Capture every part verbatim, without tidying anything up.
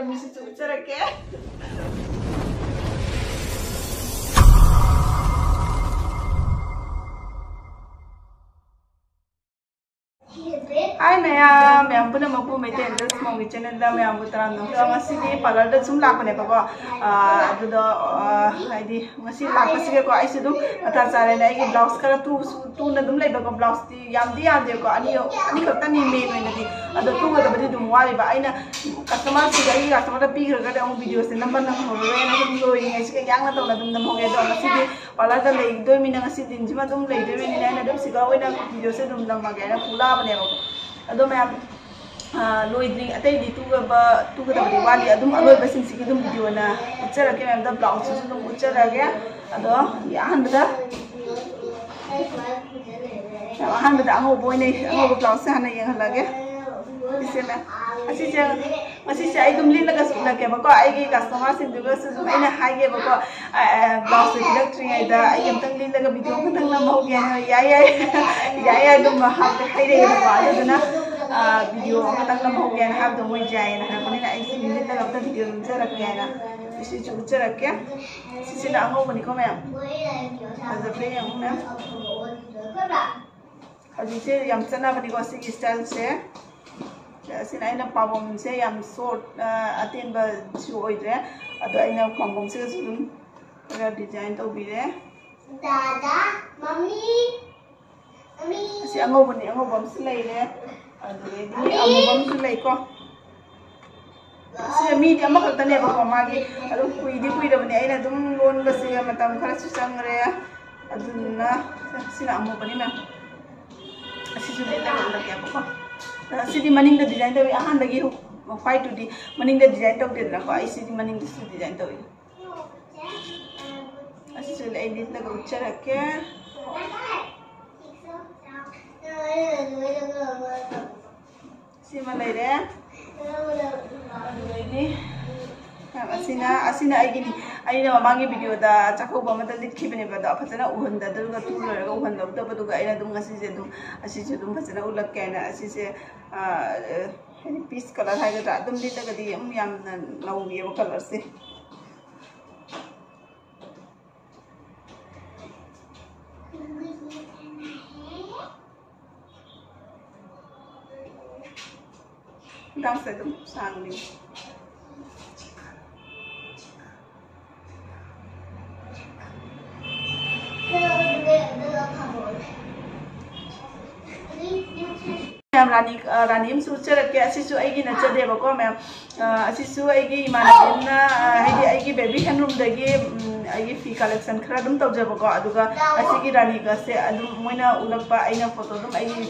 ꯃꯤꯁꯤꯁꯨ ꯎꯠꯆꯔꯛꯀꯦ꯫ ꯍꯥꯏ ꯃꯌꯥꯝ, ꯃꯌꯥꯝ ꯄꯨꯝꯅꯃꯛꯄꯨ ꯃꯩꯇꯩ ꯑꯦꯟꯖꯦꯜꯁ ꯃꯣꯝꯒꯤ ꯆꯦꯅꯦꯜꯗ ꯃꯌꯥꯝꯕꯨ ꯇꯔꯥꯝꯅ ꯑꯣꯛꯆꯔꯤ꯫ ꯉꯁꯤꯗꯤ ꯄꯥꯔꯂꯔꯗ ꯁꯨꯝ ꯂꯥꯛꯄꯅꯦꯕꯀꯣ꯫ ꯑꯥ, ꯑꯗꯨꯗ, ꯑꯥ, ꯍꯥꯏꯗꯤ ꯉꯁꯤ ꯂꯥꯛꯄꯁꯤꯒꯀꯣ ꯑꯩꯁꯨ ꯑꯗꯨꯝ ꯃꯊꯥ ꯆꯥꯔꯦꯅ ꯑꯩꯒꯤ ꯕ꯭ꯂꯥꯎꯁ ꯈꯔ ꯇꯨ-, ꯇꯨꯅ ꯑꯗꯨꯝ ꯂꯩꯕꯀꯣ꯫ ꯕ꯭ꯂꯥꯎꯁꯇꯤ ꯌꯥꯝꯗꯤ ꯌꯥꯝꯗꯦꯀꯣ, ꯑꯅꯤ, ꯑꯅꯤꯈꯛꯇꯅꯤ ꯃꯦꯟ ꯑꯣꯏꯅꯗꯤ꯫ ꯑꯗꯣ ꯇꯨꯒꯗꯕꯗꯤ ꯑꯗꯨꯝ ꯋꯥꯠꯂꯤꯕ꯫ ꯑꯩꯅ ꯀꯁꯇꯃꯔꯁꯤꯡꯗ, ꯑꯩꯒꯤ ꯀꯁꯇꯃꯔꯗ ꯄꯤꯈ꯭ꯔꯒꯗꯤ ꯑꯃꯨꯛ ꯚꯤꯗꯤꯑꯣꯁꯦ ꯅꯝꯕ ꯅꯪꯍꯧꯔꯔꯣꯏꯅ ꯑꯗꯨꯝ ꯂꯣꯏꯔꯤꯉꯩꯁꯤꯒ ꯌꯥꯡꯅ ꯇꯧꯅ ꯑꯗꯨꯝ ꯅꯝꯍꯧꯒꯦ꯫ ꯑꯗꯣ ꯉꯁꯤꯗꯤ ꯄꯥꯔꯂꯔꯗ ꯂꯩꯗꯣꯏꯃꯤꯅ ꯉꯁꯤ ꯗꯤꯟꯁꯤꯃ ꯑꯗꯨꯝ ꯂꯩꯗꯣꯏꯃꯤꯅ ꯑꯩꯅ ꯑꯗꯨꯝ ꯁꯤꯒ ꯑꯣꯏꯅ ꯚꯤꯗꯤꯑꯣꯁꯦ ꯑꯗꯨꯝ ꯅꯝꯃꯒꯦꯅ ꯄꯨꯂꯛꯑꯕꯅꯦꯕꯀꯣ꯫ ꯑꯗꯣ ꯃꯌꯥꯝ, ꯑꯥ, ꯂꯣꯏꯗ꯭ꯔꯤ, ꯑꯇꯩꯗꯤ ꯇꯨꯒꯕ-, ꯇꯨꯒꯗꯕꯗꯤ ꯋꯥꯠꯂꯤ꯫ ꯑꯗꯨꯝ ꯑꯂꯣꯏꯕꯁꯤꯡꯁꯤꯒꯤ ꯑꯗꯨꯝ ꯚꯤꯗꯤꯑꯣꯅ ꯎꯠꯆꯔꯛꯀꯦ ꯃꯌꯥꯝꯗ, ꯕ꯭ꯂꯥꯎꯁꯁꯤꯁꯨ ꯑꯗꯨꯝ ꯎꯠꯆꯔꯛꯑꯒꯦ꯫ ꯑꯗꯣ ꯑꯍꯥꯟꯕꯗ, ꯑꯍꯥꯟꯕꯗ ꯑꯉꯧꯕ ꯑꯣꯏꯅ, ꯑꯉꯧꯕ ꯕ꯭ꯂꯥꯎꯁꯁꯦ ꯍꯥꯟꯅ ꯌꯦꯡꯍꯜꯂꯒꯦ꯫ ꯁꯤꯁꯦ ꯃꯌꯥꯝ, ꯑꯁꯤꯁꯦ, ꯉꯁꯤꯁꯦ ꯑꯩ ꯑꯗꯨꯝ ꯂꯤꯠꯂꯒꯁꯨ ꯎꯠꯂꯛꯀꯦꯕꯀꯣ꯫ ꯑꯩꯒꯤ ꯀꯁꯇꯃꯔꯁꯤꯡꯗꯨꯒꯁꯨ ꯑꯗꯨꯝ ꯑꯩꯅ ꯍꯥꯏꯒꯦꯕꯀꯣ, ꯑ, ꯑ, ꯕ꯭ꯂꯥꯎꯁꯁꯦ ꯄꯤꯔꯛꯇ꯭ꯔꯤꯉꯩꯗ ꯑꯩ ꯑꯝꯇꯪ ꯂꯤꯠꯂꯒ ꯚꯤꯗꯤꯑꯣ ꯑꯃꯇꯪ ꯅꯝꯍꯧꯒꯦ ꯍꯥꯏꯅ, ꯌꯥꯏ, ꯌꯥꯏ, ꯌꯥꯏ, ꯑꯗꯨꯝ ꯍꯥꯏꯔꯛꯑꯦꯕꯀꯣ꯫ ꯑꯗꯨꯗꯨꯅ, ꯑ, ꯚꯤꯗꯤꯑꯣ ꯑꯃꯇꯪ ꯅꯝꯍꯧꯒꯦ ꯍꯥꯏꯅ ꯍꯥꯏꯕꯗꯣ ꯃꯣꯏ ꯌꯥꯏꯌꯦꯅ ꯍꯥꯏꯔꯛꯄꯅꯤꯅ ꯑꯩꯁꯨ ꯂꯤꯠꯂꯒ ꯑꯝꯇ ꯚꯤꯗꯤꯑꯣ ꯅꯝꯖꯔꯛꯀꯦ ꯍꯥꯏꯅ ꯁꯤꯁꯨ ꯎꯠꯆꯔꯛꯀꯦ꯫ ꯁꯤꯁꯤꯅ ꯑꯉꯧꯕꯅꯤꯀꯣ ꯃꯌꯥꯝ꯫ ꯐꯖꯕ꯭ꯔꯥ ꯌꯦꯡꯉꯨ ꯃꯌꯥꯝ꯫ ꯍꯧꯖꯤꯛꯁꯦ ꯌꯥꯝ ꯆꯠꯅꯕꯅꯤꯀꯣ ꯁꯤꯒꯤ ꯁ꯭ꯇꯥꯏꯜꯁꯦ꯫ ꯑꯁꯤꯅ ꯑꯩꯅ ꯄꯥꯝꯕꯣꯝꯁꯦ ꯌꯥꯝ ꯁꯣꯔꯠ, ꯑ, ꯑꯇꯦꯟꯕꯁꯨ ꯑꯣꯏꯗ꯭ꯔꯦ꯫ ꯑꯗꯣ ꯑꯩꯅ ꯄꯥꯝꯕꯣꯝꯁꯤꯒꯁꯨ ꯑꯗꯨꯝ ꯈꯔ ꯗꯤꯖꯥꯏꯟ ꯇꯧꯕꯤꯔꯦ꯫ ꯗꯥꯗꯥ, ꯃꯝꯃꯤ, ꯃꯝꯃꯤ꯫ ꯑꯁꯤ ꯑꯉꯧꯕꯅꯤ, ꯑꯉꯧꯕ ꯑꯃꯁꯨ ꯂꯩꯔꯦ꯫ ꯑꯗꯨꯗꯩꯗꯤ ꯑꯃꯨꯕ ꯑꯃꯁꯨ ꯂꯩꯀꯣ꯫ ꯁꯤꯁꯦ ꯃꯤꯗꯤ ꯑꯃꯈꯛꯇꯅꯦꯕꯀꯣ ꯃꯥꯒꯤ꯫ ꯑꯗꯨꯝ ꯀꯨꯏꯗꯤ ꯀꯨꯏꯔꯕꯅꯦ ꯑꯩꯅ ꯑꯗꯨꯝ ꯂꯣꯟꯕꯁꯦ, ꯃꯇꯝ ꯈꯔꯁꯨ ꯆꯪꯈ꯭ꯔꯦ꯫ ꯑꯗꯨꯗꯨꯅ ꯁꯤꯅ ꯑꯃꯨꯕꯅꯤ ꯃꯌꯥꯝ꯫ ꯑꯁꯤꯁꯨ ꯂꯤꯠꯂꯒ ꯎꯠꯂꯛꯀꯦꯕꯀꯣ꯫ ꯑꯁꯤꯗꯤ ꯃꯅꯤꯡꯗ ꯗꯤꯖꯥꯏꯟ ꯇꯧꯏ꯫ ꯑꯍꯥꯟꯕꯒꯤ ꯋꯥꯏꯠꯇꯨꯗꯤ ꯃꯅꯤꯡꯗ ꯗꯤꯖꯥꯏꯟ ꯇꯧꯗꯦꯗꯅꯀꯣ꯫ ꯑꯩ ꯁꯤꯗꯤ ꯃꯅꯤꯡꯗꯁꯨ ꯗꯤꯖꯥꯏꯟ ꯇꯧꯏ꯫ ꯑꯁꯤꯁꯨ ꯑꯩ ꯂꯤꯠꯂꯒ ꯎꯠꯆꯔꯛꯀꯦ꯫ ꯁꯤꯃ ꯂꯩꯔꯦ꯫ ꯑꯗꯨꯗꯩꯗꯤ ꯑꯁꯤꯅ, ꯑꯁꯤꯅ ꯑꯩꯒꯤꯅꯤ꯫ ꯑꯩꯅ ꯃꯃꯥꯡꯒꯤ ꯚꯤꯗꯤꯑꯣꯗ ꯆꯥꯛꯀꯧꯕ ꯑꯃꯗ ꯂꯤꯠꯈꯤꯕꯅꯦꯕ, ꯑꯗꯣ ꯐꯖꯅ ꯎꯍꯟꯗꯗꯨꯒ ꯇꯨ ꯂꯣꯏꯔꯒ ꯎꯍꯟꯗꯧꯗꯕꯗꯨꯒ ꯑꯩꯅ ꯑꯗꯨꯝ ꯉꯁꯤꯁꯦ ꯑꯗꯨꯝ, ꯑꯁꯤꯁꯨ ꯑꯗꯨꯝ ꯐꯖꯅ ꯎꯠꯂꯛꯀꯦ ꯍꯥꯏꯅ ꯑꯁꯤꯁꯦ, ꯑ, ꯍꯥꯏꯗꯤ ꯄꯤꯁ ꯀꯂꯔ ꯍꯥꯏꯒꯗ꯭ꯔꯥ, ꯑꯗꯨꯝ ꯂꯤꯠꯂꯒꯗꯤ ꯌꯥꯝ ꯌꯥꯝꯅ ꯅꯧꯋꯦꯕ ꯀꯂꯔꯁꯦ꯫ ꯃꯇꯥꯡꯁꯦ ꯑꯗꯨꯝ ꯁꯥꯡꯂꯤ꯫ ꯃꯌꯥꯝ ꯔꯥꯅꯤ, ꯑ, ꯔꯥꯅꯤ ꯑꯃꯁꯨ ꯎꯠꯆꯔꯛꯀꯦ꯫ ꯑꯁꯤꯁꯨ ꯑꯩꯒꯤ ꯅꯠꯆꯗꯦꯕꯀꯣ ꯃꯌꯥꯝ꯫ ꯑ, ꯑꯁꯤꯁꯨ ꯑꯩꯒꯤ ꯏꯃꯥꯟꯅꯕꯤ ꯑꯃꯅ, ꯑ, ꯍꯥꯏꯗꯤ ꯑꯩꯒꯤ ꯕꯦꯕꯤ ꯍꯦꯟꯂꯨꯝꯗꯒꯤ, ꯎꯝ, ꯑꯩꯒꯤ ꯐꯤ ꯀꯂꯦꯛꯁꯟ ꯈꯔ ꯑꯗꯨꯝ ꯇꯧꯖꯕꯀꯣ꯫ ꯑꯗꯨꯒ ꯑꯁꯤꯒꯤ ꯔꯥꯅꯤ ꯒꯁꯁꯦ ꯑꯗꯨꯝ ꯃꯣꯏꯅ ꯎꯠꯂꯛꯄ, ꯑꯩꯅ ꯐꯣꯇꯣ ꯑꯗꯨꯝ ꯑꯩꯒꯤ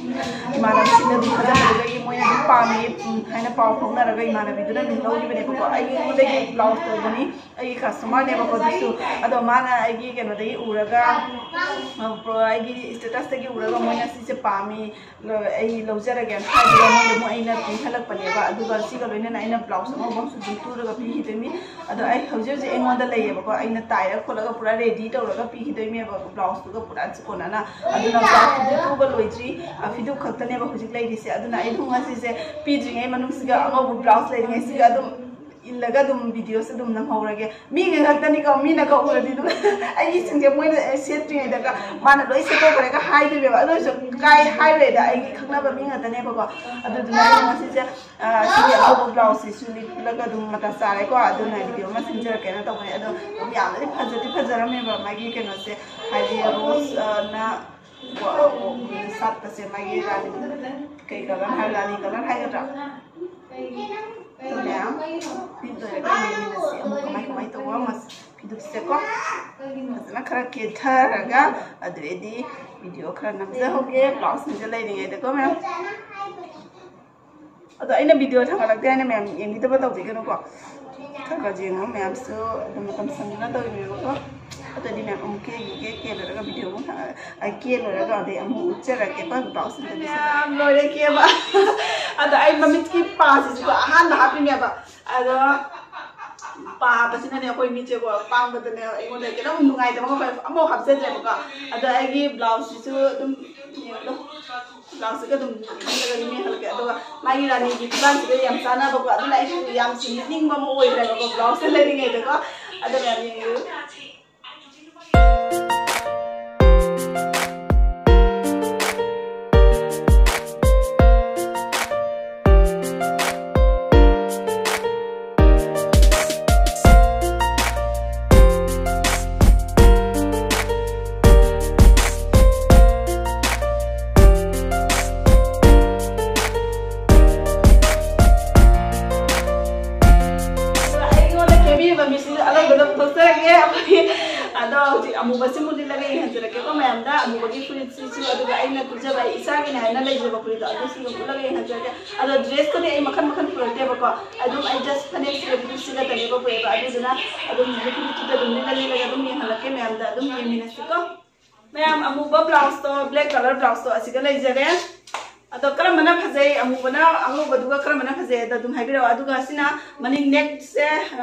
ꯏꯃꯥꯟꯅꯕꯤꯁꯤꯡꯗ ꯑꯗꯨꯝ ꯊꯥꯖꯟꯕꯗꯨꯗꯒꯤ ꯃꯣꯏꯅ ꯑꯗꯨꯝ ꯄꯥꯝꯃꯤ, ꯎꯝ, ꯍꯥꯏꯅ ꯄꯥꯎ ꯐꯥꯎꯅꯔꯒ ꯏꯃꯥꯟꯅꯕꯤꯗꯨꯅ ꯑꯗꯨꯝ ꯂꯧꯈꯤꯕꯅꯦꯕꯀꯣ꯫ ꯑꯩꯉꯣꯟꯗꯒꯤ ꯕ꯭ꯂꯥꯎꯁ ꯇꯧꯕꯅꯤ, ꯑꯩꯒꯤ ꯀꯁꯇꯃꯔꯅꯦꯕꯀꯣ ꯑꯗꯨꯁꯨ꯫ ꯑꯗꯣ ꯃꯥꯅ ꯑꯩꯒꯤ ꯀꯩꯅꯣꯗꯒꯤ ꯎꯔꯒ, ꯑ, ꯑꯩꯒꯤ ꯁ꯭ꯇꯦꯇꯁꯇꯒꯤ ꯎꯔꯒ ꯃꯣꯏꯅ ꯁꯤꯁꯦ ꯄꯥꯝꯃꯤ, ꯂꯣ-, ꯑꯩ ꯂꯧꯖꯔꯒꯦꯅ ꯍꯥꯏꯕꯗ ꯃꯣꯏꯗ ꯑꯃꯨꯛ ꯑꯩꯅ ꯄꯤꯍꯜꯂꯛꯄꯅꯦꯕ꯫ ꯑꯗꯨꯒ ꯁꯤꯒ ꯂꯣꯏꯅꯅ ꯑꯩꯅ ꯕ꯭ꯂꯥꯎꯁ ꯑꯉꯧꯕ ꯑꯃꯁꯨ ꯑꯗꯨꯝ ꯇꯨꯔꯒ ꯄꯤꯈꯤꯗꯣꯏꯅꯤ꯫ ꯑꯗꯣ ꯑꯩ ꯍꯧꯖꯤꯛ ꯍꯧꯖꯤꯛ ꯑꯩꯉꯣꯟꯗ ꯂꯩꯌꯦꯕꯀꯣ, ꯑꯩꯅ ꯇꯥꯏꯔ ꯈꯣꯠꯂꯒ ꯄꯨꯔꯥ ꯔꯦꯗꯤ ꯇꯧꯔꯒ ꯄꯤꯈꯤꯗꯣꯏꯅꯦꯕ ꯕ꯭ꯂꯥꯎꯁꯇꯨꯒ ꯄꯨꯔꯥ ꯀꯣꯟꯅꯅ꯫ ꯑꯗꯨꯅ ꯕ꯭ꯂꯥꯎꯁꯇꯨꯗꯤ ꯇꯨꯕ ꯂꯣꯏꯗ꯭ꯔꯤ, ꯑ, ꯐꯤꯗꯨꯛ ꯈꯛꯇꯅꯦꯕ ꯍꯧꯖꯤꯛ ꯂꯩꯔꯤꯁꯦ꯫ ꯑꯗꯨꯅ ꯑꯩ ꯊꯣꯡ ꯑꯁꯤꯁꯦ ꯄꯤꯗ꯭ꯔꯤꯉꯩ ꯃꯅꯨꯡꯁꯤꯒ ꯑꯉꯧꯕ ꯕ꯭ꯂꯥꯎꯁ ꯂꯩꯔꯤꯉꯩꯁꯤꯒ ꯑꯗꯨꯝ ꯏꯜꯂꯒ ꯑꯗꯨꯝ ꯚꯤꯗꯤꯑꯣꯁꯦ ꯑꯗꯨꯝ ꯅꯝꯍꯧꯔꯒꯦ꯫ ꯃꯤꯒꯤ ꯈꯛꯇꯅꯤꯀꯣ, ꯃꯤꯅ ꯀꯛꯎꯔꯗꯤ ꯑꯗꯨꯝ ꯑꯩꯒꯤꯁꯤꯡꯁꯦ ꯃꯣꯏꯅ ꯁꯦꯠꯇ꯭ꯔꯤꯉꯩꯗꯒ ꯃꯥꯅ ꯂꯣꯏ ꯁꯦꯠꯇꯣꯛꯈ꯭ꯔꯦꯒ ꯍꯥꯏꯗꯣꯏꯅꯦꯕ꯫ ꯑꯗꯨ ꯑꯣꯏꯔꯁꯨ ꯀꯥꯏ ꯍꯥꯏꯔꯣꯏꯗ, ꯑꯩꯒꯤ ꯈꯪꯅꯕ ꯃꯤ ꯉꯥꯛꯇꯅꯦꯕꯀꯣ꯫ ꯑꯗꯨꯗꯨꯅ ꯑꯩꯅ ꯉꯁꯤꯁꯦ, ꯑ, ꯁꯤꯒꯤ ꯑꯉꯧꯕ ꯕ꯭ꯂꯥꯎꯁꯁꯤꯁꯨ ꯂꯤꯠꯂꯒ ꯑꯗꯨꯝ ꯃꯇꯥ ꯆꯥꯔꯦꯀꯣ꯫ ꯑꯗꯨꯅ ꯚꯤꯗꯤꯑꯣ ꯑꯃ ꯁꯦꯝꯖꯔꯛꯀꯦꯅ ꯇꯧꯕꯅꯦ꯫ ꯑꯗꯣ ꯑꯗꯨꯝ ꯌꯥꯝꯅꯗꯤ ꯐꯖꯗꯤ ꯐꯖꯔꯝꯃꯦꯕ ꯃꯥꯒꯤ ꯀꯩꯅꯣꯁꯦ, ꯍꯥꯏꯗꯤ ꯔꯣꯁ, ꯑ, ꯅ ꯁꯥꯠꯄꯁꯦ ꯃꯥꯒꯤ ꯔꯥꯅꯤ, ꯀꯩ ꯀꯂꯔ ꯍꯥꯏ, ꯔꯥꯅꯤ ꯀꯂꯔ ꯍꯥꯏꯒꯗ꯭ꯔꯥ? ꯑꯗꯨꯅꯦ, ꯄꯤꯗꯣꯏꯔꯒ ꯌꯦꯡꯃꯤꯟꯅꯁꯤ ꯑꯃꯨꯛ ꯀꯃꯥꯏ ꯀꯃꯥꯏ ꯇꯧꯕ ꯃꯁ-, ꯐꯤꯗꯨꯛꯁꯦꯀꯣ ꯐꯖꯅ ꯈꯔ ꯀꯦꯊꯔꯒ ꯑꯗꯨꯗꯩꯗꯤ ꯚꯤꯗꯤꯑꯣ ꯈꯔ ꯅꯝꯖꯍꯧꯒꯦ, ꯕ꯭ꯂꯥꯎꯁ ꯁꯤꯡꯁꯦ ꯂꯩꯔꯤꯉꯩꯗꯀꯣ ꯃꯌꯥꯝ꯫ ꯑꯗꯣ ꯑꯩꯅ ꯚꯤꯗꯤꯑꯣ ꯊꯥꯒꯠꯂꯛꯇꯦ ꯍꯥꯏꯅ ꯃꯌꯥꯝ ꯌꯦꯡꯕꯤꯗꯕ ꯇꯧꯕꯤꯒꯅꯨꯀꯣ꯫ ꯈꯔ ꯈꯔ ꯌꯦꯡꯉꯣ ꯃꯌꯥꯝꯁꯨ, ꯑꯗꯨꯝ ꯃꯇꯝ ꯁꯪꯗꯅ ꯇꯧꯔꯤꯅꯦꯕꯀꯣ꯫ ꯑꯗꯨꯗꯤ ꯃꯌꯥꯝ ꯑꯃꯨꯛ ꯀꯦꯈꯤꯒꯦ, ꯀꯦ ꯂꯣꯏꯔꯒ ꯚꯤꯗꯤꯑꯣ ꯑꯃꯨꯛ ꯊꯥ-, ꯑ, ꯀꯦ ꯂꯣꯏꯔꯒ ꯑꯗꯩ ꯑꯃꯨꯛ ꯎꯠꯆꯔꯛꯀꯦꯀꯣ, ꯕ꯭ꯂꯥꯎꯁ ꯁꯤꯡꯗꯨꯗꯤ꯫ ꯃꯌꯥꯝ ꯂꯣꯏꯔꯦ ꯀꯦꯕ꯫ ꯑꯗꯣ ꯑꯩ ꯃꯃꯤꯠꯀꯤ ꯄꯥꯁꯤꯁꯨꯀꯣ ꯑꯍꯥꯟꯕ ꯍꯥꯞꯄꯤꯅꯦꯕ꯫ ꯑꯗꯣ ꯄꯥꯕꯁꯤꯅꯅꯦ ꯑꯩꯈꯣꯏ ꯃꯤꯠꯁꯦꯀꯣ ꯄꯥꯡꯕꯗꯅꯦ ꯑꯩꯉꯣꯟꯗ ꯈꯤꯇꯪ ꯅꯨꯡꯉꯥꯏꯇꯕ ꯑꯃ ꯑꯃꯐꯥꯎ ꯍꯥꯞꯆꯗ꯭ꯔꯦꯕꯀꯣ꯫ ꯑꯗꯣ ꯑꯩꯒꯤ ꯕ꯭ꯂꯥꯎꯁꯁꯤꯁꯨ ꯑꯗꯨꯝ ꯌꯦꯡꯉꯣ, ꯕ꯭ꯂꯥꯎꯁꯁꯤꯒ ꯑꯗꯨꯝ ꯌꯦꯡꯍꯜꯂꯒ ꯑꯗꯨꯝ ꯌꯦꯡꯍꯜꯂꯛꯀꯦ꯫ ꯑꯗꯨꯒ ꯃꯥꯒꯤ ꯔꯥꯅꯤꯒꯤ ꯐꯤꯕꯥꯜꯁꯤꯒ ꯌꯥꯝ ꯆꯥꯟꯅꯕꯀꯣ꯫ ꯑꯗꯨꯅ ꯑꯩꯁꯨ ꯌꯥꯝ ꯁꯤꯅꯤꯡꯕ ꯑꯃ ꯑꯣꯏꯈ꯭ꯔꯦꯕꯀꯣ ꯕ꯭ꯂꯥꯎꯁꯁꯦ ꯂꯩꯔꯤꯉꯩꯗꯀꯣ꯫ ꯑꯗꯨ ꯃꯌꯥꯝ ꯌꯦꯡꯕꯤꯌꯨ꯫ ꯑꯩꯉꯣꯟꯗ ꯀꯦꯕꯤꯔꯤꯕ ꯃꯤꯁꯤꯡꯗꯣ ꯑꯔꯣꯏꯕꯗ ꯄꯨꯊꯣꯛꯆꯔꯒꯦ꯫ ꯑꯩꯈꯣꯏ ꯑꯗꯣ ꯍꯧꯖꯤꯛ ꯑꯃꯨꯕꯁꯤꯃꯨꯛ ꯂꯤꯠꯂꯒ ꯌꯦꯡꯍꯟꯖꯔꯛꯀꯦꯀꯣ ꯃꯌꯥꯝꯗ꯫ ꯑꯃꯨꯕꯒꯤ ꯐꯨꯔꯤꯠꯁꯤꯁꯨ, ꯑꯗꯨꯒ ꯑꯩꯅ ꯇꯨꯖꯕ ꯑꯩ ꯏꯁꯥꯒꯤꯅꯦ ꯍꯥꯏꯅ ꯂꯩꯖꯕ ꯐꯨꯔꯤꯠꯇꯣ ꯑꯗꯨꯁꯨ ꯑꯗꯨꯝ ꯎꯠꯂꯒ ꯌꯦꯡꯍꯟꯖꯔꯛꯀꯦ꯫ ꯑꯗꯣ ꯗ꯭ꯔꯦꯁꯇꯨꯗꯤ ꯑꯩ ꯃꯈꯜ ꯃꯈꯜ ꯄꯨꯔꯛꯇꯦꯕꯀꯣ꯫ ꯑꯗꯨꯝ ꯑꯩ ꯖꯁ ꯐꯅꯦꯛꯁꯤꯒ ꯐꯨꯔꯤꯠꯁꯤꯒꯇꯅꯦꯕ ꯄꯨꯔꯛꯏꯕ꯫ ꯑꯗꯨꯗꯨꯅ ꯑꯗꯨꯝ ꯍꯧꯖꯤꯛ ꯐꯨꯔꯤꯠꯇꯨꯗ ꯑꯗꯨꯝ ꯂꯤꯠꯂ ꯂꯤꯠꯂꯒ ꯑꯗꯨꯝ ꯌꯦꯡꯍꯜꯂꯛꯀꯦ ꯃꯌꯥꯝꯗ꯫ ꯑꯗꯨꯝ ꯌꯦꯡꯃꯤꯟꯅꯁꯤꯀꯣ꯫ ꯃꯌꯥꯝ, ꯑꯃꯨꯕ ꯕ꯭ꯂꯥꯎꯁꯇꯣ, ꯕ꯭ꯂꯦꯛ ꯀꯂꯔ ꯕ꯭ꯂꯥꯎꯁꯇꯣ ꯑꯁꯤꯒ ꯂꯩꯖꯔꯦ꯫ ꯑꯗꯣ ꯀꯔꯝꯕꯅ ꯐꯖꯩ, ꯑꯃꯨꯕꯅ ꯑꯉꯧꯕꯗꯨꯒ ꯀꯔꯝꯕꯅ ꯐꯖꯩ ꯑꯗꯣ ꯑꯗꯨꯝ ꯍꯥꯏꯕꯤꯔꯛꯑꯣ꯫ ꯑꯗꯨꯒ ꯁꯤꯅ ꯃꯅꯤꯡ ꯅꯦꯛꯁꯦ,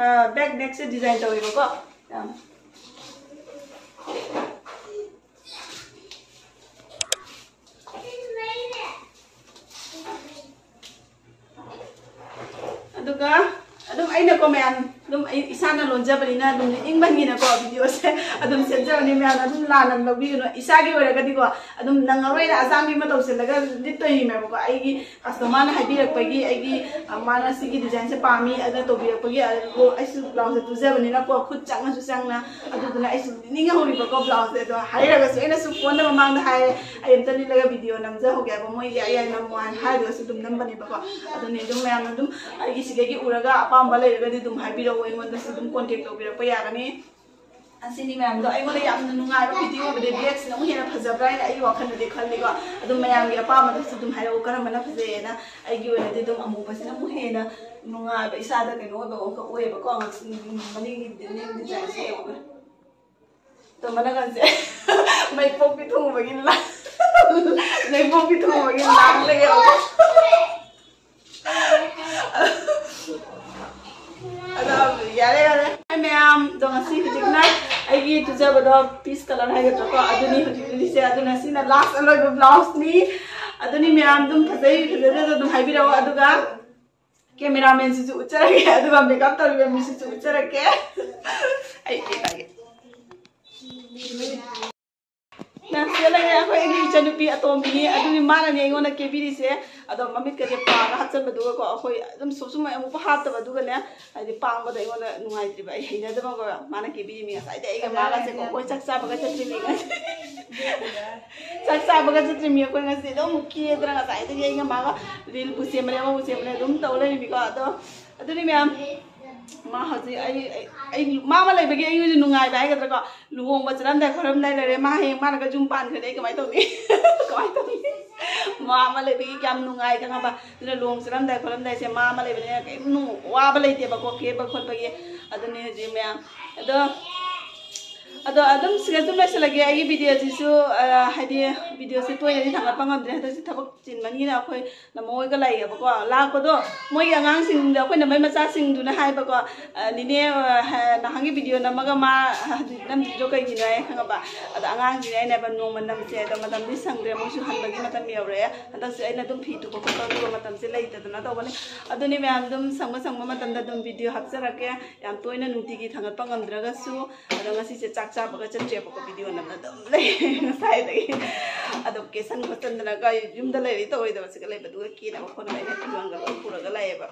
ꯕꯦꯛ ꯅꯦꯛꯁꯦ ꯗꯤꯖꯥꯏꯟ ꯇꯧꯋꯦꯕꯀꯣ꯫ ꯌꯥꯝ ꯑꯗꯨꯒ ꯑꯗꯨꯝ ꯑꯩꯅꯀꯣ ꯃꯌꯥꯝ, ꯑꯗꯨꯝ ꯑꯩ ꯏꯁꯥꯅ ꯂꯣꯟꯖꯕꯅꯤꯅ ꯑꯗꯨꯝ ꯂꯤꯠꯅꯤꯡꯕꯅꯤꯅꯀꯣ ꯚꯤꯗꯤꯑꯣꯁꯦ ꯑꯗꯨꯝ ꯁꯦꯝꯖꯕꯅꯤ꯫ ꯃꯌꯥꯝꯅ ꯑꯗꯨꯝ ꯂꯥꯟꯅ ꯂꯧꯕꯤꯒꯅꯨ꯫ ꯏꯁꯥꯒꯤ ꯑꯣꯏꯔꯒꯗꯤꯀꯣ ꯑꯗꯨꯝ ꯅꯪꯉꯔꯣꯏꯅ ꯑꯆꯥꯡꯕꯤ ꯑꯃ ꯇꯧꯁꯤꯜꯂꯒ ꯂꯤꯠꯇꯣꯏꯅꯦꯕꯀꯣ꯫ ꯑꯩꯒꯤ ꯀꯁꯇꯃꯔꯅ ꯍꯥꯏꯕꯤꯔꯛꯄꯒꯤ, ꯑꯩꯒꯤ, ꯑ, ꯃꯥꯅ ꯁꯤꯒꯤ ꯗꯤꯖꯥꯏꯟꯁꯦ ꯄꯥꯝꯃꯤ ꯑꯗꯨꯅ ꯇꯧꯕꯤꯔꯛꯄꯒꯤ, ꯑꯗꯨꯕꯨ ꯑꯩꯁꯨ ꯕ꯭ꯂꯥꯎꯁꯁꯦ ꯇꯨꯖꯕꯅꯤꯅꯀꯣ ꯈꯨꯠ ꯆꯪꯉꯁꯨ ꯆꯪꯅ, ꯑꯗꯨꯗꯨꯅ ꯑꯩꯁꯨ ꯂꯤꯠꯅꯤꯡꯍꯧꯔꯤꯕꯀꯣ ꯕ꯭ꯂꯥꯎꯁꯁꯦ꯫ ꯑꯗꯣ ꯍꯥꯏꯔꯒꯁꯨ ꯑꯩꯅꯁꯨ ꯐꯣꯟꯗ ꯃꯃꯥꯡꯗ ꯍꯥꯏꯔꯦ, ꯑꯩ ꯑꯝꯇ ꯂꯤꯠꯂꯒ ꯚꯤꯗꯤꯑꯣ ꯅꯝꯖꯍꯧꯒꯦ ꯍꯥꯏꯕ, ꯃꯣꯏꯒꯤ ꯑꯌꯥꯏ ꯅꯝꯃꯣ ꯍꯥꯏꯅ ꯍꯥꯏꯔꯒꯁꯨ ꯑꯗꯨꯝ ꯅꯝꯕꯅꯦꯕꯀꯣ꯫ ꯑꯗꯨꯅꯦ ꯑꯗꯨꯝ ꯃꯌꯥꯝꯅ ꯑꯗꯨꯝ ꯑꯩꯒꯤ ꯁꯤꯗꯒꯤ ꯎꯔꯒ ꯑꯄꯥꯝꯕ ꯂꯩꯔꯒꯗꯤ ꯑꯗꯨꯝ ꯍꯥꯏꯕꯤꯔꯛꯑꯣ, ꯑꯩꯉꯣꯟꯗꯁꯨ ꯑꯗꯨꯝ ꯀꯣꯟꯇꯦꯛ ꯇꯧꯕꯤꯔꯛꯄ ꯌꯥꯒꯅꯤ꯫ ꯑꯁꯤꯅꯤ ꯃꯌꯥꯝꯗꯣ꯫ ꯑꯩꯉꯣꯟꯗ ꯌꯥꯝꯅ ꯅꯨꯡꯉꯥꯏꯕ ꯐꯤꯠꯇꯤꯡ ꯑꯣꯏꯕꯗꯤ ꯕ꯭ꯂꯦꯛꯁꯤꯅ ꯑꯃꯨꯛ ꯍꯦꯟꯅ ꯐꯖꯕ꯭ꯔꯥ ꯍꯥꯏꯅ ꯑꯩꯒꯤ ꯋꯥꯈꯜꯗꯗꯤ ꯈꯜꯂꯤꯀꯣ꯫ ꯑꯗꯨꯝ ꯃꯌꯥꯝꯒꯤ ꯑꯄꯥꯝꯕꯗꯁꯨ ꯑꯗꯨꯝ ꯍꯥꯏꯔꯛꯎ, ꯀꯔꯝꯕꯅ ꯐꯖꯩꯌꯦꯅ꯫ ꯑꯩꯒꯤ ꯑꯣꯏꯅꯗꯤ ꯑꯗꯨꯝ ꯑꯃꯨꯕꯁꯤꯅ ꯑꯃꯨꯛ ꯍꯦꯟꯅ ꯅꯨꯡꯉꯥꯏꯕ, ꯏꯁꯥꯗ ꯀꯩꯅꯣ ꯑꯣꯏꯕ ꯑꯃꯈꯛ ꯑꯣꯏꯌꯦꯕꯀꯣ꯫ ꯃꯅꯤꯡꯒꯤ ꯗꯤꯖꯥꯏꯟꯁꯦ ꯌꯦꯡꯉꯣ꯫ ꯇꯣꯝꯕꯅꯒꯁꯦ ꯃꯩ ꯄꯣꯛꯄꯤ ꯊꯣꯡꯕꯒꯤ ꯂꯥꯡ-, ꯃꯩ ꯄꯣꯛꯄꯤ ꯊꯣꯡꯕꯒꯤ ꯂꯥꯡ ꯂꯩꯌꯦꯕꯀꯣ꯫ ꯑꯗꯣ ꯗꯣ ꯄꯤꯁ ꯀꯂꯔ ꯍꯥꯏꯒꯗ꯭ꯔꯥꯀꯣ, ꯑꯗꯨꯅꯤ ꯍꯧꯖꯤꯛ ꯂꯤꯠꯂꯤꯁꯦ꯫ ꯑꯗꯨꯅ ꯁꯤꯅ ꯂꯥꯁ ꯑꯔꯣꯏꯕ ꯕ꯭ꯂꯥꯎꯁꯅꯤ꯫ ꯑꯗꯨꯅꯤ ꯃꯌꯥꯝ ꯑꯗꯨꯝ ꯐꯖꯩ ꯐꯖꯗꯦꯗꯣ ꯑꯗꯨꯝ ꯍꯥꯏꯕꯤꯔꯛꯑꯣ꯫ ꯑꯗꯨꯒ ꯀꯦꯃꯦꯔꯥꯃꯦꯟꯁꯤꯁꯨ ꯎꯠꯆꯔꯒꯦ, ꯑꯗꯨꯒ ꯃꯦꯀꯞ ꯇꯧꯔꯤꯕ ꯃꯤꯁꯤꯁꯨ ꯎꯠꯆꯔꯛꯀꯦ꯫ ꯑꯩ ꯀꯦꯕꯒꯦ꯫ ꯅꯪꯁꯤꯗ ꯂꯩꯔꯦ ꯑꯩꯈꯣꯏꯒꯤ ꯏꯆꯟꯅꯨꯄꯤ ꯑꯇꯣꯝꯕꯤꯅꯤ꯫ ꯑꯗꯨꯒꯤ ꯃꯥꯅꯅꯦ ꯑꯩꯉꯣꯟꯗ ꯀꯦꯕꯤꯔꯤꯁꯦ꯫ ꯑꯗꯣ ꯃꯃꯤꯠꯀꯁꯦ ꯄꯥꯒ ꯍꯥꯞꯆꯟꯕꯗꯨꯒꯀꯣ, ꯑꯩꯈꯣꯏ ꯑꯗꯨꯝ ꯁꯨꯝ ꯁꯨꯝ ꯑꯃꯨꯛꯐꯥꯎ ꯍꯥꯞꯇꯕ꯫ ꯑꯗꯨꯒꯅꯦ, ꯍꯥꯏꯗꯤ ꯄꯥꯡꯕꯗꯣ ꯑꯩꯉꯣꯟꯗ ꯅꯨꯡꯉꯥꯏꯇ꯭ꯔꯤꯕ, ꯑꯩ ꯍꯩꯅꯗꯕꯀꯣ꯫ ꯃꯥꯅ ꯀꯦꯕꯤꯔꯤꯃꯤ ꯉꯁꯥꯏꯗꯩ ꯑꯩꯒ ꯃꯥꯒꯁꯦꯀꯣ, ꯑꯩꯈꯣꯏ ꯆꯥꯛ ꯆꯥꯕꯒ ꯆꯠꯇ꯭ꯔꯤꯃꯤ ꯉꯁꯤ꯫ ꯆꯥꯛ ꯆꯥꯕꯒ ꯆꯠꯇ꯭ꯔꯤꯃꯤ ꯑꯩꯈꯣꯏ ꯉꯁꯤ꯫ ꯑꯗꯨꯝ ꯀꯦꯗꯅ ꯉꯁꯥꯏꯗꯒꯤ ꯑꯩꯒ ꯃꯥꯒ ꯔꯤꯜꯕꯨ ꯁꯦꯝꯕꯅꯦ, ꯑꯃꯕꯨ ꯁꯦꯝꯕꯅꯦ, ꯑꯗꯨꯝ ꯇꯧ ꯂꯩꯔꯤꯃꯤꯀꯣ꯫ ꯑꯗꯣ ꯑꯗꯨꯅꯤ ꯃꯌꯥꯝ, ꯃꯥ ꯍꯧꯖꯤꯛ ꯑꯩ, ꯑꯩ, ꯑꯩ, ꯃꯥ ꯑꯃ ꯂꯩꯕꯒꯤ ꯑꯩꯉꯣꯟꯗ ꯅꯨꯡꯉꯥꯏꯕ ꯍꯥꯏꯒꯗ꯭ꯔꯥꯀꯣ꯫ ꯂꯨꯍꯣꯡꯕ ꯆꯠꯂꯝꯗꯥꯏ ꯈꯣꯠꯂꯝꯗꯥꯏ ꯂꯩꯔꯦ, ꯃꯥ ꯍꯌꯦꯡ ꯃꯥꯅꯒ ꯌꯨꯝ ꯄꯥꯟꯈ꯭ꯔꯗꯤ ꯑꯩ ꯀꯃꯥꯏꯅ ꯇꯧꯅꯤ? ꯀꯃꯥꯏꯅ ꯇꯧꯅꯤ? ꯃꯥ ꯑꯃ ꯂꯩꯕꯒꯤ ꯀꯌꯥꯝ ꯅꯨꯡꯉꯥꯏ ꯈꯪꯉꯕ? ꯑꯗꯨꯅ ꯂꯨꯍꯣꯡ ꯆꯠꯂꯝꯗꯥꯏ ꯈꯣꯠꯂꯝꯗꯥꯏꯁꯦ ꯃꯥ ꯑꯃ ꯂꯩꯕꯅꯤꯅ ꯀꯔꯤꯝ ꯅꯨꯡ-, ꯋꯥꯕ ꯂꯩꯇꯦꯕꯀꯣ, ꯀꯦꯕ ꯈꯣꯠꯄꯒꯤ꯫ ꯑꯗꯨꯅꯤ ꯍꯧꯖꯤꯛ ꯃꯌꯥꯝ꯫ ꯑꯗꯣ, ꯑꯗꯣ ꯑꯗꯨꯝ ꯁꯤꯗ ꯑꯗꯨꯝ ꯂꯣꯏꯁꯤꯜꯂꯒꯦ ꯑꯩꯒꯤ ꯚꯤꯗꯤꯑꯣꯁꯤꯁꯨ꯫ ꯑ, ꯍꯥꯏꯗꯤ ꯚꯤꯗꯤꯑꯣꯁꯦ ꯇꯣꯏꯅꯗꯤ ꯊꯥꯡꯒꯠꯄ ꯉꯝꯗ꯭ꯔꯦ ꯍꯟꯗꯛꯁꯦ, ꯊꯕꯛ ꯆꯤꯟꯕꯅꯤꯅ꯫ ꯑꯩꯈꯣꯏ ꯅꯃꯣꯏꯒ ꯂꯩꯌꯦꯕꯀꯣ, ꯂꯥꯛꯄꯗꯣ ꯃꯣꯏꯒꯤ ꯑꯉꯥꯡꯁꯤꯡꯗꯣ, ꯑꯩꯈꯣꯏ ꯅꯃꯣꯏ ꯃꯆꯥꯁꯤꯡꯗꯨꯅ ꯍꯥꯏꯕꯀꯣ, "ꯑ, ꯅꯦꯅꯦ, ꯑ, ꯍ-, ꯅꯍꯥꯟꯒꯤ ꯚꯤꯗꯤꯑꯣ ꯅꯝꯃꯒ ꯃꯥ ꯍꯧꯖꯤꯛ ꯅꯝꯗ꯭ꯔꯤꯗꯣ ꯀꯩꯒꯤꯅꯣ?" ꯍꯥꯏ ꯈꯪꯉꯕ꯫ ꯑꯗꯣ ꯑꯉꯥꯡꯁꯤꯡꯅ ꯑꯩꯅ ꯍꯥꯏꯕ, "ꯅꯣꯡꯃ ꯅꯝꯁꯦ, ꯑꯗꯣ ꯃꯇꯝꯗꯤ ꯁꯪꯗ꯭ꯔꯦ, ꯃꯣꯏꯁꯨ ꯍꯟꯕꯒꯤ ꯃꯇꯝ ꯌꯧꯔꯛꯑꯦ꯫ ꯍꯟꯗꯛꯁꯦ ꯑꯩꯅ ꯑꯗꯨꯝ ꯐꯤ ꯇꯨꯕ ꯈꯣꯠꯄ ꯑꯗꯨꯒ ꯃꯇꯝꯁꯦ ꯂꯩꯇꯗꯅ ꯇꯧꯕꯅꯤ"꯫ ꯑꯗꯨꯅꯤ ꯃꯌꯥꯝ, ꯑꯗꯨꯝ ꯁꯪꯕ ꯁꯪꯕ ꯃꯇꯝꯗ ꯑꯗꯨꯝ ꯚꯤꯗꯤꯑꯣ ꯍꯥꯞꯆꯔꯛꯀꯦ꯫ ꯌꯥꯝ ꯇꯣꯏꯅ ꯅꯨꯡꯇꯤꯒꯤ ꯊꯥꯡꯒꯠꯄ ꯉꯝꯗ꯭ꯔꯒꯁꯨ, ꯑꯗꯣ ꯉꯁꯤꯁꯦ ꯆꯥꯛ ꯆꯥꯕꯒ ꯆꯠꯇ꯭ꯔꯦꯕꯀꯣ, ꯚꯤꯗꯤꯑꯣ ꯅꯝꯅ ꯑꯗꯨꯝ ꯂꯩ ꯉꯁꯥꯏꯗꯒꯤ꯫ ꯑꯗꯣ ꯀꯦꯁꯟ ꯈꯣꯠꯆꯟꯗꯅꯒ ꯌꯨꯝꯗ ꯂꯩꯔꯤ ꯇꯧꯔꯣꯏꯗꯕꯁꯤꯒ ꯂꯩꯕꯗꯨꯒ ꯀꯦꯅꯕ ꯈꯣꯠꯅꯕ ꯑꯩꯅ ꯐꯤꯔꯣꯟꯒ ꯂꯣꯏ ꯄꯨꯔꯒ ꯂꯥꯛꯑꯦꯕ꯫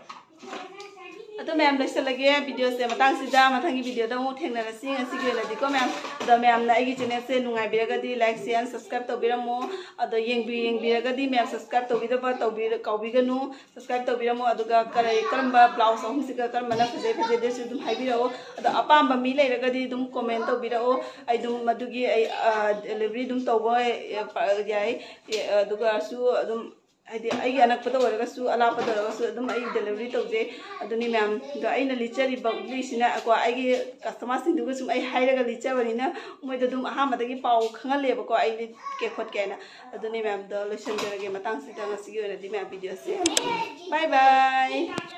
ꯑꯗꯣ ꯃꯌꯥꯝ ꯂꯣꯏꯁꯤꯜꯂꯒꯦ ꯚꯤꯗꯤꯑꯣꯁꯦ ꯃꯇꯥꯡꯁꯤꯗ, ꯃꯊꯪꯒꯤ ꯚꯤꯗꯤꯑꯣꯗ ꯑꯃꯨꯛ ꯊꯦꯡꯅꯔꯁꯤ꯫ ꯉꯁꯤꯒꯤ ꯑꯣꯏꯅꯗꯤꯀꯣ ꯃꯌꯥꯝ, ꯑꯗꯣ ꯃꯌꯥꯝꯅ ꯑꯩꯒꯤ ꯆꯦꯅꯦꯜꯁꯦ ꯅꯨꯡꯉꯥꯏꯕꯤꯔꯒꯗꯤ like, share, subscribe ꯇꯧꯕꯤꯔꯝꯃꯣ꯫ ꯑꯗꯣ ꯌꯦꯡꯕꯤ-, ꯌꯦꯡꯕꯤꯔꯒꯗꯤ ꯃꯌꯥꯝ subscribe ꯇꯧꯕꯤꯗꯕ ꯇꯧꯕꯤꯔ-, ꯀꯥꯎꯕꯤꯒꯅꯨ꯫ Subscribe ꯇꯧꯕꯤꯔꯝꯃꯣ꯫ ꯑꯗꯨꯒ ꯀꯔꯤ, ꯀꯔꯝꯕ ꯕ꯭ꯂꯥꯎꯁ ꯑꯍꯨꯝꯁꯤꯒ ꯀꯔꯝꯕꯅ ꯐꯖꯩ ꯐꯖꯗꯦꯁꯨ ꯑꯗꯨꯝ ꯍꯥꯏꯕꯤꯔꯛꯑꯣ꯫ ꯑꯗꯣ ꯑꯄꯥꯝꯕ ꯃꯤ ꯂꯩꯔꯒꯗꯤ ꯑꯗꯨꯝ comment ꯇꯧꯕꯤꯔꯛꯑꯣ꯫ ꯑꯩ ꯑꯗꯨꯝ ꯃꯗꯨꯒꯤ ꯑꯩ, ꯑ, delivery ꯑꯗꯨꯝ ꯇꯧꯕ, ꯑ, ꯌꯥꯏ꯫ ꯑꯦ, ꯑꯗꯨꯒꯁꯨ ꯑꯗꯨꯝ ꯍꯥꯏꯗꯤ ꯑꯩꯒꯤ ꯑꯅꯛꯄꯗ ꯑꯣꯏꯔꯒꯁꯨ ꯑꯂꯥꯞꯄꯗ ꯑꯣꯏꯔꯒꯁꯨ ꯑꯗꯨꯝ ꯑꯩ delivery ꯇꯧꯖꯩ꯫ ꯑꯗꯨꯅꯤ ꯃꯌꯥꯝ, ꯑꯗꯣ ꯑꯩꯅ ꯂꯤꯠꯆꯔꯤꯕ ꯎꯠꯂꯤꯁꯤꯅ ꯀꯣ, ꯑꯩꯒꯤ customerꯁꯤꯡꯗꯨꯒꯁꯨ ꯑꯩ ꯍꯥꯏꯔꯒ ꯂꯤꯠꯆꯕꯅꯤꯅ ꯃꯣꯏꯗ ꯑꯗꯨꯝ ꯑꯍꯥꯟꯕꯗꯒꯤ ꯄꯥꯎ ꯈꯪꯍꯜꯂꯦꯕꯀꯣ, ꯑꯩ ꯂꯤꯠꯀꯦ ꯈꯣꯠꯀꯦ ꯍꯥꯏꯅ꯫ ꯑꯗꯨꯅꯤ ꯃꯌꯥꯝꯗꯣ ꯂꯣꯏꯁꯤꯟꯖꯔꯒꯦ ꯃꯇꯥꯡꯁꯤꯗ, ꯉꯁꯤꯒꯤ ꯑꯣꯏꯅꯗꯤ ꯃꯌꯥꯝ ꯚꯤꯗꯤꯑꯣꯁꯦ꯫ Bye bye꯫